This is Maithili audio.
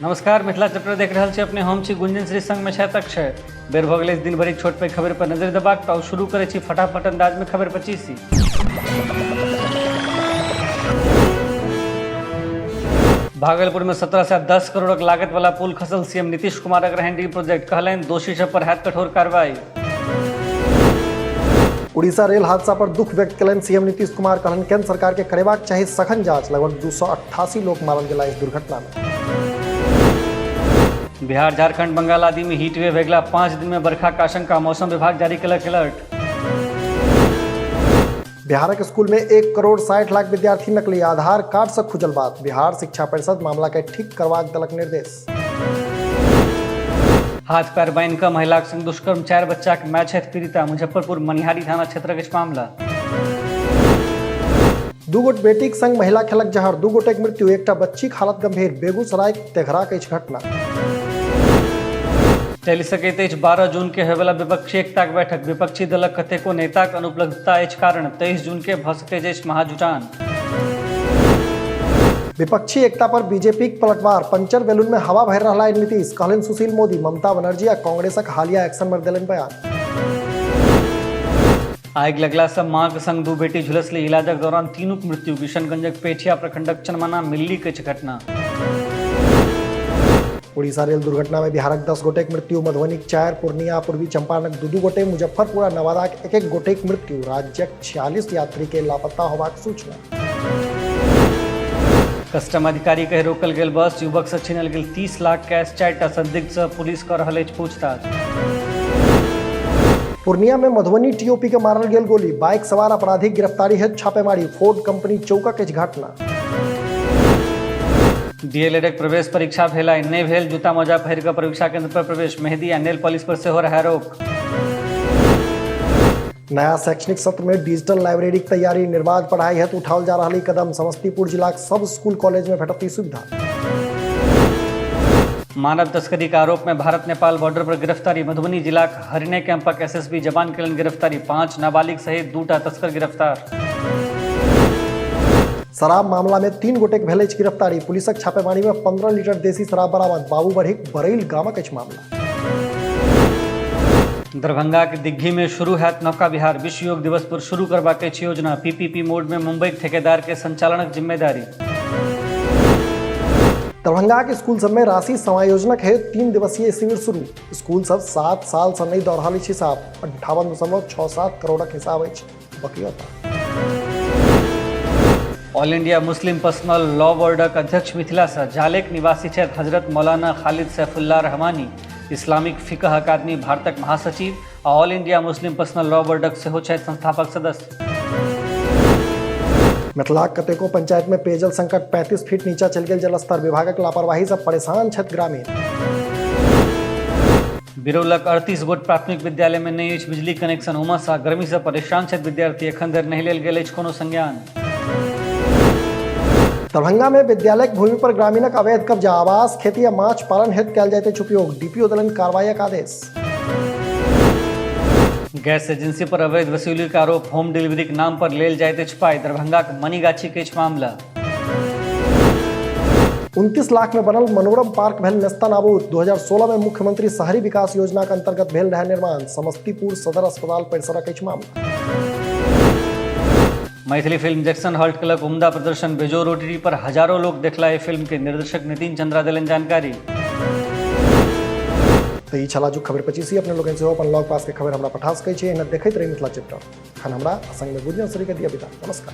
नमस्कार, मिथिला चैप्टर देख रहल छी अपने। हम छी गुंजन श्री, संग में छथि अक्षय। बेर भऽ गेलै दिन भरिक छोट पैघ खबर पर नजर देबाक, तऽ शुरू करै छी फटाफट अंदाज में खबर 25। भागलपुर में 1710 करोड़क लागत वाला पुल खसल, सीएम नीतीश कुमारक रहनि डी प्रोजेक्ट, कहलनि दोषी सब पर हैत कठोर कार्रवाई। उड़ीसा रेल हादसा पर दुख व्यक्त कयलनि सीएम नीतीश कुमार, कहलनि केंद्र सरकार के करेबाक चाही सघन जांच। लगभग 288 लोक मारल गेला इस दुर्घटना में। बिहार, झारखंड, बंगाल आदि में हीट वेव, अगिला 5 दिन में बरखा का आशंका, मौसम विभाग जारी केलक अलर्ट। बिहारक स्कूल में 1 करोड़ 60 लाख विद्यार्थी नकली, आधार कार्ड से खुजल बात। बिहार शिक्षा परिषद मामला के ठीक करबाक देलक निर्देश। हाथ पैर बान्हि कऽ महिलाक संग दुष्कर्म, 4 बच्चाक माय छथि पीड़िता, मुजफ्फरपुर मनिहारी थाना क्षेत्रक अछि मामला। 2 गोट बेटीक संग महिला खेलक जहर, 2 गोटेक मृत्यु, एकटा बच्चीक हालत गंभीर। बेगूसराय तेघराक अछि घटना। चलि सकैत अछि 12 जून के होयवला विपक्षी एकताक बैठक, विपक्षी दलक कतेको नेताक अनुपलब्धता अछि कारण, 23 जून के भऽ सकैत अछि महाजुटान। विपक्षी एकता पर बीजेपीक पलटवार, पंचर बैलून में हवा भरि रहला नीतीश, कहलनि सुशील मोदी। ममता बनर्जी आ कांग्रेसक हालिया एक्शन पर देलनि बयान। आगि लगला से मां के संग 2 बेटी झुलसली, इलाजक दौरान तीनूक मृत्यु। किशनगंजक पेठिया प्रखंडक चनमना मिल्ली के घटना। उड़ीसा रेल दुर्घटना में बिहारक 10 गोटेक मृत्यु, मधुबनीक 4, पूर्णिया, पूर्वी चंपारणक 2-2 गोटे, मुजफ्फरपुर आ नवादाक 1-1 गोटेक मृत्यु। राज्यक 46 यात्री के लापता होबाक सूचना। कस्टम अधिकारी कहि रोकल गेल बस, युवक से छीनल गेल 30 लाख कैश, 4टा संदिग्ध से पुलिस कर रहल अछि पूछताछ। पूर्णिया में मधुबनी टीओपी के मारल गेल गोली, बाइक सवार अपराधी गिरफ्तारी हेतु छापेमारी। फोर्ड कंपनी चौकक अछि घटना। डीएलएडक प्रवेश परीक्षा भेल आइ, नहि भेल जूता मोजा पहिर कऽ परीक्षा केंद्र पर प्रवेश, मेहंदी आ नेल पॉलिश पर सेहो रहै रोक। नया शैक्षणिक सत्र में डिजिटल लाइब्रेरी की तैयारी, निर्बाध पढ़ाई हेतु उठाओल जा रहल कदम। समस्तीपुर जिलाक सब स्कूल कॉलेज में भेटत ई सुविधा। मानव तस्करी के आरोप में भारत नेपाल बॉर्डर पर गिरफ्तारी, मधुबनी जिलाक हरिणे कैंपक एसएसबी जवान केलनि गिरफ्तारी, 5 नाबालिग सहित 2टा तस्कर गिरफ्तार। शराब मामला में 3 गोटेक भेल अछि गिरफ्तारी, पुलिसक छापेमारी में 15 लीटर देसी शराब बरामद। बाबूबरहीक बरैल गामक अछि मामला। दरभंगा के दिग्घी में शुरू हैत नौका विहार, विश्व योग दिवस पर शुरू करबाक अछि योजना, पीपीपी मोड में मुंबई के ठेकेदार के संचालनक जिम्मेदारी। दरभंगा के स्कूल सब में राशि समायोजनक हेतु 3 दिवसीय शिविर शुरू। स्कूल सब 7 साल से नहीं दऽ रहल अछि हिसाब, 58.67 करोड़क हिसाब अछि बकियौता। All India Muslim personal law बोर्डक अध्यक्ष मिथिला से जालेक निवासी छथि हजरत मौलाना खालिद सैफुल्लाह रहमानी, इस्लामिक फिकह अकादमी भारतक महासचिव आ all India Muslim personal law बोर्डक सेहो छथि संस्थापक सदस्य। मिथिलाक कतेको पंचायत में पेयजल संकट, 35 फीट नीचा चलि गेल जलस्तर। विभागक लापरवाही से परेशान छथि ग्रामीण। बिरौलक 38 गोट प्राथमिक विद्यालय में नहि अछि बिजली कनेक्शन, उमस आ गर्मी से परेशान छथि विद्यार्थी, एखन धरि नहि लेल गेल अछि कोनो संज्ञान। दरभंगा में विद्यालयक भूमि पर ग्रामीणक अवैध कब्जा, आवास, खेती आ माछ पालन हेतु कयल जाइत अछि उपयोग। डीपीओ देलनि कार्रवाईक आदेश। गैस एजेंसी पर अवैध वसूली के आरोप, होम डिलीवरी के नाम पर लेल जाइत अछि पाइ, दरभंगाक मनीगाछी के अछि मामला। 29 लाख में बनल मनोरम पार्क भेल नेस्तानाबूद। 2016 में मुख्यमंत्री शहरी विकास योजना के अंतर्गत भेल रहे निर्माण। समस्तीपुर सदर अस्पताल परिसरक अछि मामला। मैथिली फिल्म जैक्सन हॉल्ट केलक उम्दा प्रदर्शन, बेजोड़ ओटीटी पर हजारों लोग देखला एहि फिल्म के, निर्देशक नितिन चंद्रा देलनि जानकारी। तऽ ई छल आजुक खबर 25। अपने लोकनि सेहो अपन लग पास के खबर हमरा पठा सकै छी। एहिना देखैत रही मिथिला चैप्टर। एखन हमरा संगमे गुंजन श्री के दिया विदा। नमस्कार।